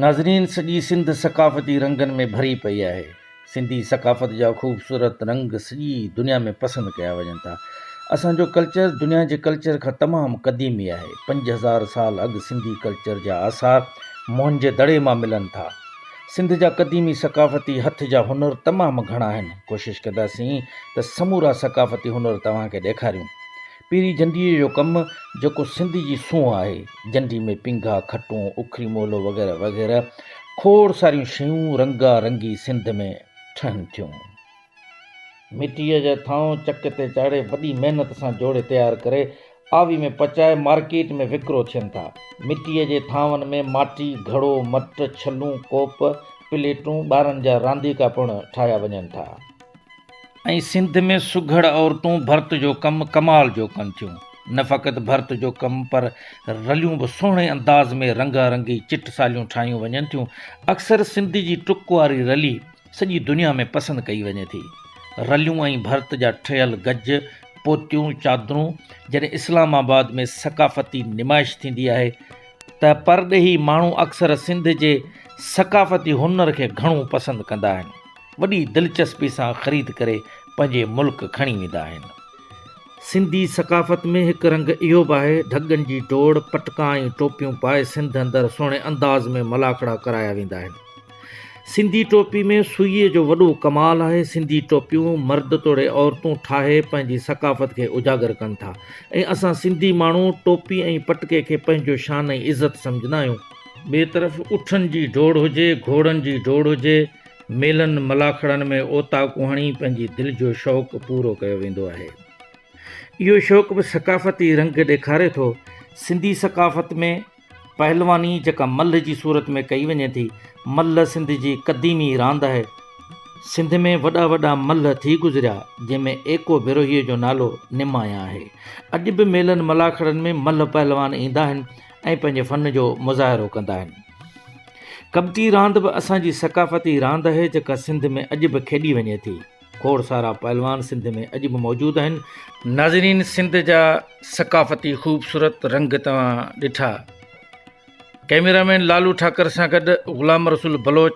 ناظرين سڄي سنڌ ثقافتي رنگن ۾ ڀري پئي آهي. سنڌي ثقافت جا خوبصورت رنگ سڄي دنيا ۾ پسند ڪيا وڃن ٿا. اسان جو ڪلچر دنيا جي ڪلچر کان تمام قديمي آهي. 5000 سال اڳ سنڌي ڪلچر جا آثار موهن جي دڙي مان ملن ٿا. سنڌ جا قديمي ثقافتي هٿ جا هنر تمام گهڻا آهن. ڪوشش ڪنداسين ته سمورا ثقافتي هنر توهان کي ڏيکاريون. پيري جنڊيء جو ڪم، جيڪو سنڌ جي سونهن آهي. جنڊي ۾ پينگها، کٽون، اکري مولو وغيره وغيره کوڙ ساريون شيون رنگا رنگي سنڌ ۾ ٺهن ٿيون. مٽيء جا ٿانو چڪ تي چاڙهي وڏي محنت سان جوڙي تيار ڪري آوي ۾ پچائي مارڪيٽ ۾ وڪرو ٿين ٿا. مٽيء جي ٿانون ۾ ماٽي، گهڙو، مٽ، ڇلون، ڪوپ، پليٽون، ٻارن جا رانديڪا پڻ ٺاهيا وڃن ٿا. ۽ سنڌ ۾ سگهڙ عورتون ڀرت جو ڪم ڪمال جو ڪن ٿيون. نه فقط ڀرت جو ڪم پر رليون به سهڻي انداز ۾ رنگا رنگي چٽ ساليون ٺاهيون وڃن ٿيون. اڪثر سنڌ جي ٽڪ واري رلي سڄي دنيا ۾ پسند ڪئي وڃي ٿي. رليون ۽ ڀرت جا ٺهيل گج، پوتيون، چادرون جڏهن اسلام آباد ۾ ثقافتي نمائش ٿيندي آهي ته پرڏيهي ماڻهو اڪثر سنڌ جي ثقافتي هنر کي گهڻو پسند ڪندا آهن. وڏي دلچسپي سان خريد ڪري پنهنجي ملڪ کڻي ويندا آهن. سنڌي ثقافت ۾ هڪ رنگ اهو به آهي، ڍڳن جي ڊوڙ، پٽڪا ۽ ٽوپيون پائي سنڌ اندر سهڻي انداز ۾ ملاکڙا ڪرايا ويندا آهن. سنڌي ٽوپي ۾ سوئيء جو وڏو ڪمال آهي، سنڌي ٽوپيون مرد توڙي عورتون ٺاهي پنهنجي ثقافت کي اجاگر ڪن ٿا ۽ اسان سنڌي ماڻهو ٽوپي ۽ پٽڪي کي پنهنجو شان ۽ عزت سمجهندا آهيون. ٻئي طرف اٺن جي ڊوڙ هجي، گهوڙن جي ڊوڙ هجي، ميلن ملاکڙن ۾ اوطاقون هڻي پنهنجي دل جو شوق پورو ڪيو ويندو آهي. اهو شوق به ثقافتي رنگ ڏيکاري ٿو. سنڌي ثقافت ۾ پهلواني جيڪا ملهه جي صورت ۾ ڪئي وڃي ٿي. ملهه سنڌ جي قديمي راند آهي. سنڌ ۾ وڏا وڏا ملهه ٿي گذريا، جنهن ۾ ايڪو بروهيء جو نالو نمايان آهي. اڄ به ميلن ملاکڙن ۾ ملهه پهلوان ايندا آهن ۽ پنهنجي فن جو مظاهرو ڪندا آهن. ڪٻٽي راند به اسان جي ثقافتي راند آهي جيڪا سنڌ ۾ اڄ به کيڏي وڃي ٿي. کوڙ سارا پهلوان سنڌ ۾ اڄ به موجود آهن. ناظرين سنڌ جا ثقافتي خوبصورت رنگ توهان ڏٺا. ڪئميرا مين لالو ٺاڪر سان گڏ غلام رسول بلوچ.